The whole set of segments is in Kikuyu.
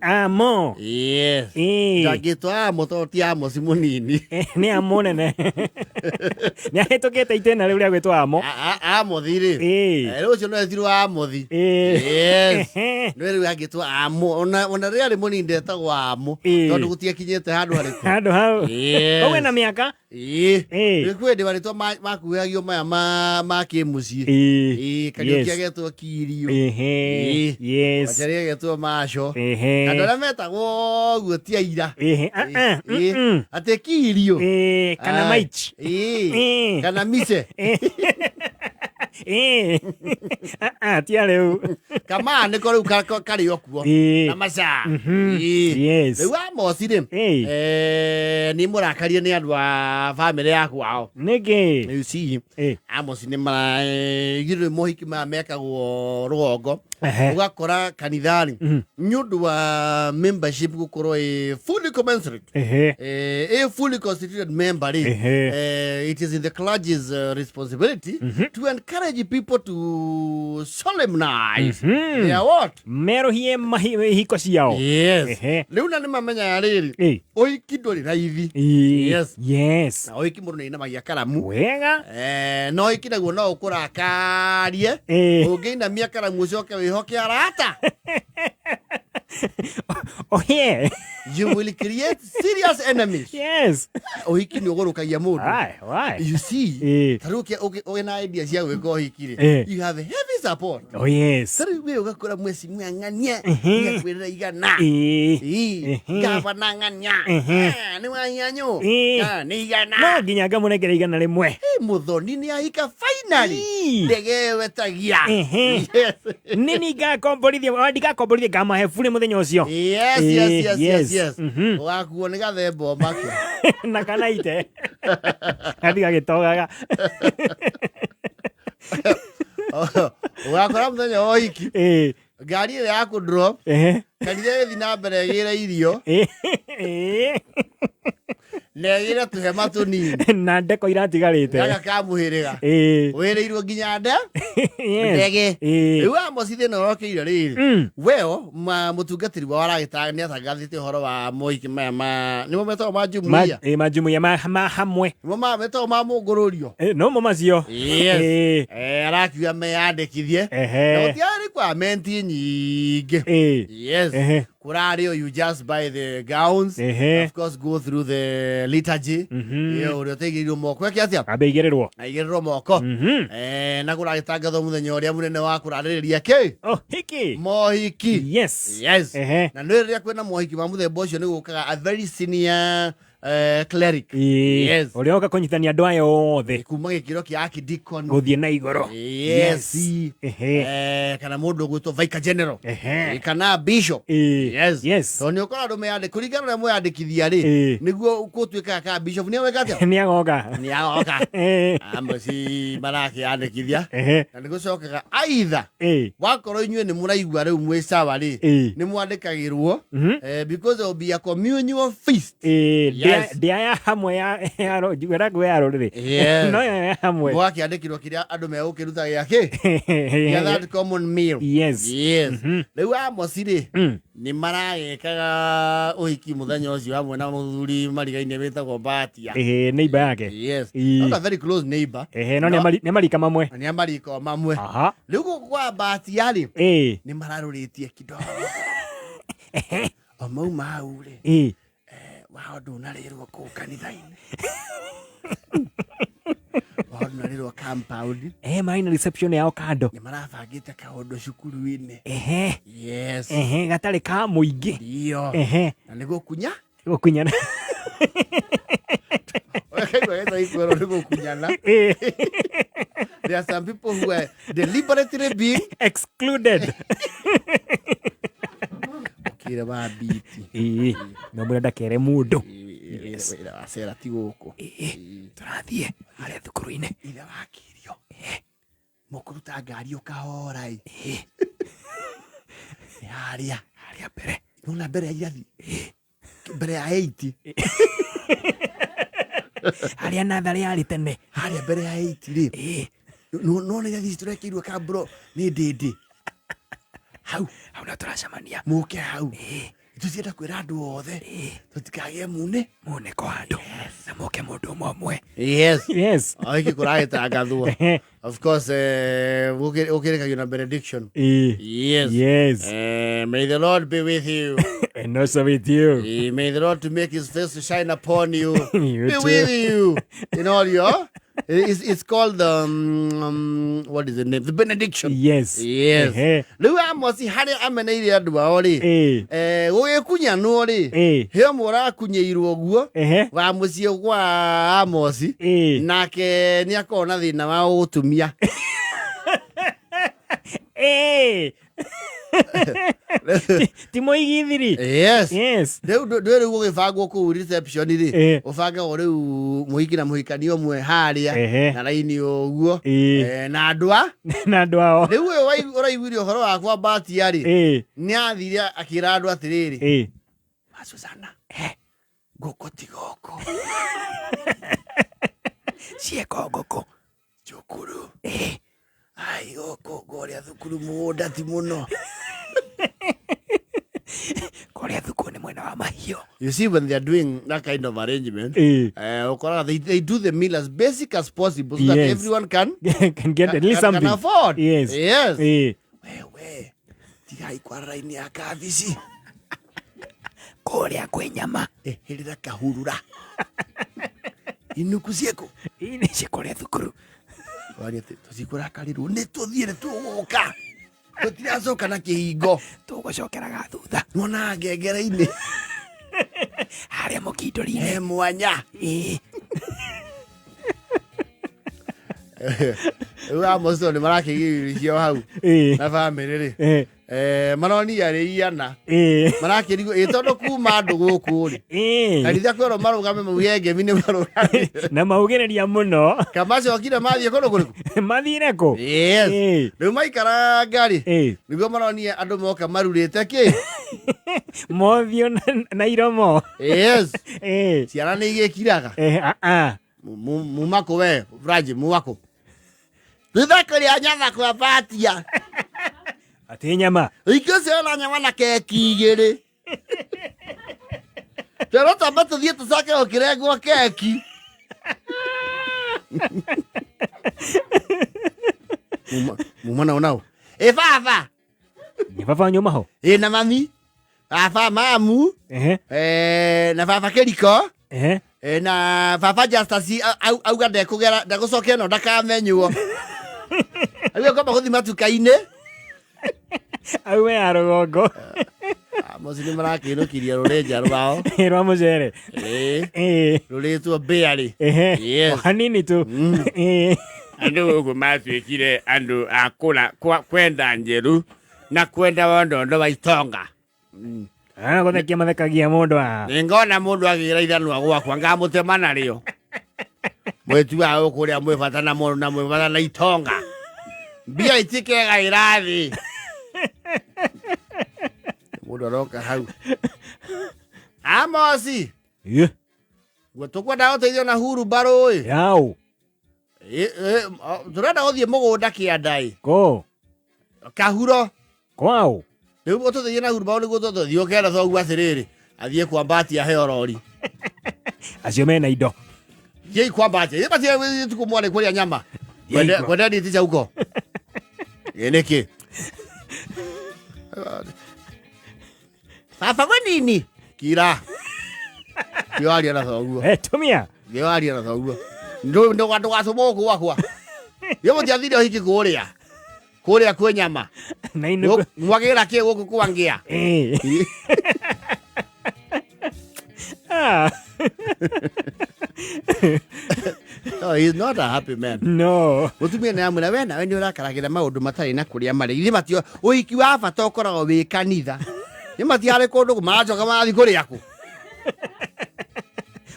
Amo. Yes. Ĩĩ. Ndangĩtwo Amo tondũ ti Amosi mũnini. Nĩ amo nene. Nĩ ahĩtũkĩte itĩna rĩu rĩa gwĩtwo amo. Amothi rĩ. Ĩĩ. Rĩu ũcio no etirwo Amothi. Ĩĩ. Yes. No rĩu angĩtwo Amo. Ona rĩrĩa arĩ mũnini ndetagwo Amo. Ĩĩ. Tondũ gũtiakinyĩte handũ harĩkũ. Handũ hau. Yes. Koguo ena mĩaka. Ĩĩ. Ĩĩ. Rĩu kwĩ hĩndĩ marĩtwa makuhĩhagio maya ma kĩmũciĩ. Ĩĩ. Ĩĩ, Kariũki Yes. agetwo Kirio. Ehe. Ĩĩ. Yes. Wachari agetwo Maco. Ehe. Andũ arĩa metagwo ũguo ti aira. Ehe. Ah, ah. Ĩĩ. Mm-mm. Atĩ Kirio. Ĩĩ, kana Ai. maichi. Ĩĩ. Ĩĩ. Kana Mise. Ĩĩ. Ah, ah, ti a rĩu. Kamaa nĩko rĩu karĩ o kuo. Ĩĩ. Na maca. Mhm. Yes. Rĩu Amosi rĩ. Ĩĩ. Nĩ mũrakarie nĩ andũ a bamĩrĩ ya kwao. Nĩkĩ? You see, Ĩĩ. Amosi nĩ mara githĩ mohiki maya mekagwo rũgongo. Ehe. Ũgakora kanitharĩ Mhm. nĩ ũndũ wa membership gũkorwo ĩ fully commensurate. Ehe. A fully constituted member rĩ, Ehe. it is in the clergy's responsibility to encourage people to solemnize their what? Merũhie ihiko ciao. Yes. Ehe. Rĩu na nĩ mamenyaga rĩrĩ Ĩĩ. ũhiki ndũrĩ raithi. Ĩĩ. Yes. Yes. Na ũhiki mũndũ nĩainamagia karamu. Wega. No ũhiki naguo no ũkũrakarie. Ĩĩ. Ũngĩinamia karamu ũcoke wĩhoke arata. Oh yeah. You will create serious enemies. Yes. Ũhiki nĩ ũgũrũkagia mũndũ. Why? Why? You see, Ĩĩ. ta rĩu wĩna idea cia gwĩka ũhiki rĩ, Ĩĩ. you have heavy support. Oh yes. Ta rĩu we ũgakora mweci mwang'ania Mhm. nĩakwĩrĩra igana. Ĩĩ. Ĩĩ, Mhm. gavana ng'ania. Mhm. Ah, nĩ waianyũ. Ĩĩ. Ah, nĩ igana. No nginya ngamũnengera 100. Ĩ, Mũthoni nĩ ahika finally. Ĩĩ. Ndege ĩyo etagia. Ehe. Yes. Nĩ ningakomborithia, o ndikakomborithia ngamahe burĩ mũthenya ũcio. Yes, Ĩĩ, yes, yes, yes, yes. yes. Mhm. Ũgakuo nĩ gathemba ũmake. Na kana ite. Gatiga gĩtogaga. Ũgakora mũthenya wa ũhiki Ĩĩ. ngari ĩrĩa ya kũ drop Ehe. kanitha ĩgĩthiĩ na mbere ĩgĩre irio Ĩĩ. Ĩĩ. Na ĩgĩre tũhema tũnini. Na ndeko iratigarĩte. Gaka ka mũhĩrĩga. Ĩĩ. Wĩrĩirwo nginya nde Yes. ndege. Ĩĩ. Rĩu Amosi thĩna ũrokĩire rĩrĩ. Well, mũtungatĩri wao aragĩta nĩ atangathĩte ũhoro wa mohiki maya ma nĩmo metagwo ma jumuiya. Ĩĩ, majumuiya ma hamwe. Nĩmo metagwo ma mũngũrũrio. Ĩĩ, no mo macio. Yes. Ĩĩ. Arakiuga meyandĩkithie. Ehe. Na gũtiarĩ requirement nyingĩ. Ĩĩ. Yes. Ehe. Kũrarĩ o you just buy the gowns. Ehe. Of course go through the liturgy. Ĩyo ũrĩa ũtaigĩrĩirwo moko eke atĩa? Ambe igĩrĩrwo. Aigĩrĩrwo moko. Na kũragĩtangathwo mũthenya ũrĩa mũnene wa kũrarĩrĩria kĩ? Oh, hiki. Mohiki. Yes. Yes. Ehe. Na nĩ rĩrĩa kwĩna mohiki ma mũthemba ũcio nĩ gũkaga a very senior cleric. Ĩĩ. Yes. Ũrĩa oka kũnyitania andũ aya othe Kuma gĩkĩro kĩa archdeacon. gũthiĩ na igũrũ. Yes. Ehe. Kana mũndũ ũgwĩtwo vicar general. Ehe. Kana bishop. Ĩĩ. Yes. Yes. Tondũ nĩ ũkora andũ meyandĩ kũringana na ũrĩa mweyandĩkithia rĩ Ĩĩ. nĩguo gũtuĩkaga kana bishop nĩ aweka atĩa? Nĩ agoka. Nĩ agoka. Ĩĩ. Amosi marakĩyandĩkithia Ehe. na nĩ gũcokaga aitha Ĩĩ. wakorwo inyuĩ nĩ mũraigua rĩu mwĩ sawa rĩ Ĩĩ. nĩ mwandĩkagĩrwo Mhm. because there will be a communal feast. Ĩĩ, Yes. ndĩa ya hamwe ya njuga ya rũrĩrĩ. Yes. No ya hamwe. Mũgakĩandĩkĩrwo kĩrĩa andũ megũkĩruta gĩa kĩ gĩa that common meal. Yes. Yes. Rĩu Amosi rĩ nĩ maragĩkaga ũhiki mũthenya ũcio hamwe na mũthuri marigaine wĩtagwo Mbatia. Ĩĩ, neighbor yake. Yes. Ĩĩ. Not a very close neighbor. Ehe, no nĩ marika mamwe. Na nĩ a marika o mamwe. Aha. Rĩu gũkũ kwa Mbatia rĩ Ĩĩ. nĩ mararũrĩtie kidogo. O mauma hau rĩ Ĩĩ. Wao ndũnarĩrwo kũu kanitha-inĩ. Wao ndũnarĩrwo compound. Marĩ na reception yao kando. Nĩ marabangĩte kaũndũ cukuru-inĩ. Ehe. Yes. Ehe, gatarĩ ka mũingĩ. Ndio. Ehe. Na nĩ gũkunya. Gũkunyana. Ũkaigua gĩthweri kwĩrwo nĩ gũkunyana. Ĩĩ. There are some people who are deliberately being excluded. Ũkĩre wa biti. Ĩĩ, no mwĩra ndakere mũndũ. Yes. Wĩra wa cera ti gũkũ. Ĩĩ, tũrathiĩ harĩa thukuru-inĩ. Ithe wa Kirio. Mũkũruta ngari ũkahora ĩ. Nĩ harĩa. Harĩa mbere. Nona mbere ya irathi. Mbere ya 8. Harĩa natharĩ yarĩ tene. Harĩa mbere ya 8 rĩ. Nona irathi ici tũrekĩirwo kamburo nĩ ndĩndĩ. Hau. Hau no tũracemania. Mũke hau. Tũcienda kwĩra andũ othe tũtikagĩe mune. Munĩko handũ na mũke mũndũ ũmwe ũmwe. Yes. Yes. O hiki kũragĩtangathwo. Of course, gũkĩrĩkagio na benediction. Yes. Yes. May the Lord be with you. And also with you. May the Lord to make his face to shine upon you. You Be too. with you in all your. It's called the what is the name? The benediction. Yes. Yes. Ehe. Rĩu Amosi harĩa ameneire andũ ao rĩ, gũgĩkunyanwo rĩ, he ũmwe ũrakunyĩirwo guo wa mũciĩ gwa Amosi, nake nĩ akoragwo na thĩna wa gũtumia. Ti mũigithiri. Yes. Yes. Rĩu ndwĩ rĩu gũgĩbangwo kũu reception rĩ, ũbangagwo rĩu mũhiki na mũhikania ũmwe harĩa na raini ũguo, na andũ a Na andũ ao. Rĩu ũyũ ũraiguire ũhoro wa kwambatia rĩ, nĩ athire akĩra andũ atĩrĩrĩ, "Ma Susana, ngũkũ ti gũkũ." Ciĩko ngũkũ. Cukuru. Ai, gũkũ ngũrĩa thukuru mũgũnda ti mũno. Kũrĩa thukuru nĩ mwena wa mahiũ. You see, when they are doing that kind of arrangement, ũkoraga they do the meal as basic as possible so that everyone can Can get at least can something. afford. Yes. Yes. Wewe, tigai kwara raini ya kabici. Kũrĩa kwĩ nyama. Eherera kahurura. Inuku ciĩkũ? Nĩ cikũrĩa thukuru. Waria atĩ tũtikũrakarĩrwo nĩ tũthiĩ nĩ tũgũka. Tũtiracoka na kĩhingo. Tũgũcokeraga thutha. Nĩwonaga ngengere-inĩ. Harĩa mũkindũri-inĩ. He mwanya. Rĩu Amos tondũ nĩ marakĩgirĩrĩrio hau na bamĩrĩ rĩ, maronia arĩ ana marakĩrigwo ĩ tondũ kuma andũ gũkũ rĩ, kanitha kwerwo marũgame mauge ngemi nĩ marũgame. Na maugĩrĩria mũno. Kamacokire mathiĩ kũndũ kũrĩkũ? Mathire kũ? Yes. Rĩu maikaranga rĩ, nĩguo maronia andũ moka marurĩte kĩ. Mothiũ na iromo. Yes. Ciana nĩ igĩkiraga. Mumako we Raji, mumako ithako rĩa nyama kwambatia. Atĩ nyama. Ũhiki ũcio na nyama na keki igĩrĩ. Twerwo twambe tũthiĩ tũcoke gũkĩrengwo keki. Muma nao nao. Ĩ baba. Nĩ baba wanyu maho? Ĩ na mami. Baba mamu. Na baba Kĩriko. Na baba Justus auga ndekũgera ndegũcoka ĩno ndakamenywo. Auga kwamba gũthiĩ matuka-inĩ. Aume ya rũgongo. Amosi nĩ marakĩinũkirie rũrĩnja rwao. Rwa mũcere. Rũrĩtwo mbĩarĩ. Yes. O hanini tu. Andũ gũkũ matuĩkire andũ a kũra kwenda njeru na kwenda wondondo wa itonga. Gũthekia mathekagia mũndũ a. Nĩngona mũndũ agĩra ithanwa gwakwa ngamũtema narĩo. Mwĩtu wa gũkũ ũrĩa mwĩ bata na mũndũ na mwĩ bata na itonga. Mbia itikegaĩra thĩ. Mũndũ aroka hau. Amosi. Guo tũkwenda gũteithio na hurumbarũ ĩ. Yau. Tũrenda gũthiĩ mũgũnda kĩanda ĩ. Kũ? Kahuro. Kwao? Rĩu ũtũteithie na hurumbarũ nĩguo tũthiĩ ũkera thoguo atĩrĩrĩ, athiĩ kwambatia aheo rori. Acio mena indo. Thiĩi kwambatia. Ĩ matirĩ tukũ mwarĩ kũrĩa nyama. Thiĩi kwa- Kwenda nditi huko. Ĩ nĩkĩ? Baba we nini? Kira. Kĩwaria na thoguo. Tumia. Kĩwaria na thoguo. Ndũgatũmwo gũkũ gwakwa. Githĩ mũtiathire ũhiki kũrĩa? Kũrĩa kwĩ nyama. Na inũkũ. Mwagĩra kĩ gũkũ kwa ngĩa? No, he's not a happy man. No. Mũtumia nĩ amwĩra we nawe nĩ ũrakaragĩra maũndũ matarĩ na kũrĩa marĩ. Githĩ matio ũhiki wa bata ũkoragwo wĩ kanitha. Nĩ matiarĩ kũndũ maracoka marathiĩ kũrĩa kũ?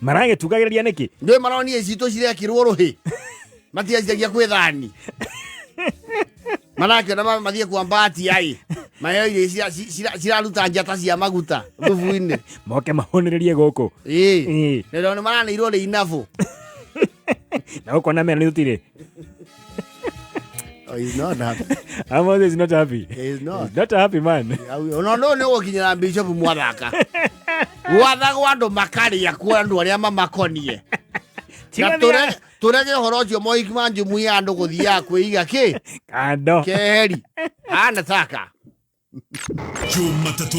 Maragĩtungagĩrĩria nĩkĩ? Nĩ maronia citũ cirekĩrwo rũhĩ. Matianjagia kwĩ thani. Marakĩona mathiĩ kwambatia ĩ. Maheo irio ciraruta njata cia maguta thubu-inĩ. Moke mahũnĩrĩrie gũkũ. Nĩ nĩ maranĩirwo rĩ inabũ. Na gũkũ na mena nĩ tũtirĩ. Oh, He's not happy. Amos is not happy. He is not. He's not a happy man. Ona no nĩ gũkinyĩra bishop mwathaka gwathagwo andũ makarĩa kuo andũ arĩa mamakonie na tũrege ũhoro ũcio mohiki ma njumuiya andũ gũthiaga kwĩiga kĩ Kando. keheri anataka Jumatatu.